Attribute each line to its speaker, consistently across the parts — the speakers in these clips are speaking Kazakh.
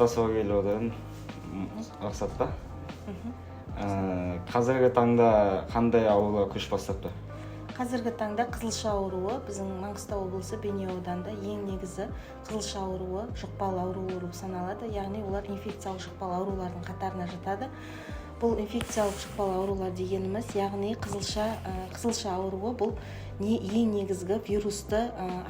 Speaker 1: Сұхбаттасуға келіп отыр едім. Рұқсат па? Қазіргі таңда қандай аурулар көш бастап тұр?
Speaker 2: Қазіргі таңда қызылша ауруы біздің Маңғыстау облысы, Бейнеу ауданында ең негізі қызылша ауруы жұқпалы ауру болып саналады, яғни олар инфекциялық жұқпалы аурулардың қатарына жатады. Бұл инфекциялық жұқпалы аурулар дегеніміз, яғни қызылша ауруы бұл не, ең негізгі вирусты,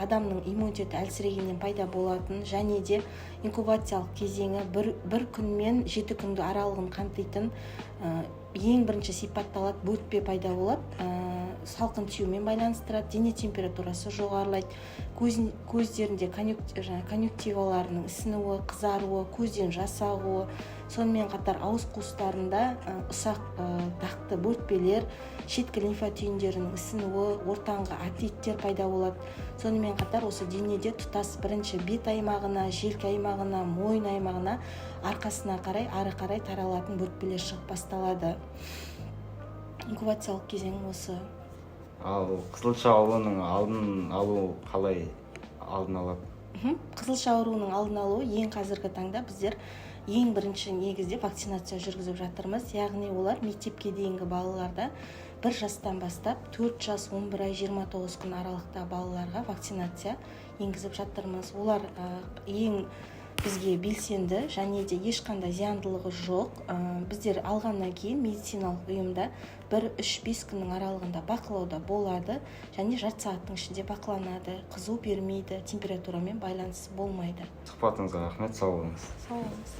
Speaker 2: адамның иммунитеті әлсірегеннен пайда болатын және де инкубациялық кезеңі бір күн мен 7 күнгі аралығын қамтитын, ең бірінші сипатталады, бөртпе пайда болады, салқын тиюмен байланыстырады, дене температурасы жоғарылайды, көздерінде жаңағы конъюнктиваларының ісінуі, қызаруы, көзден жас ағуы, сонымен қатар ауыз қуыстарында ұсақ дақты бөртпелер, шеткі лимфа түйіндерінің ісінуі, ортаңғы отиттер пайда болады. Сонымен қатар осы денеде тұтас бірінші бет аймағына, желке аймағына, мойын аймағына, арқасына қарай, ары қарай таралатын бөртпелер шығып басталады. Инкубациялық кезең осы.
Speaker 1: Ал қызылша ауруының алдын алу қалай алдын алады?
Speaker 2: Қызылша ауруының алдын алуы ең қазіргі таңда біздер ең бірінші негізде вакцинация жүргізіп жатырмыз, яғни олар мектепке дейінгі балаларда 1 жастан бастап 4 жас 11 ай 29 күн аралықта балаларға вакцинация енгізіп жатырмыз. Олар ең бізге белсенді және де ешқандай зияндылығы жоқ. Біздер алғаннан кейін медициналық ұйымда бір, үш, 5 күннің аралығында бақылауда болады және жарты сағаттың ішінде бақыланады, қызу бермейді, температурамен байланысы болмайды.
Speaker 1: Сұхбатыңызға рахмет, сау болыңыз.
Speaker 2: Сау болыңыз.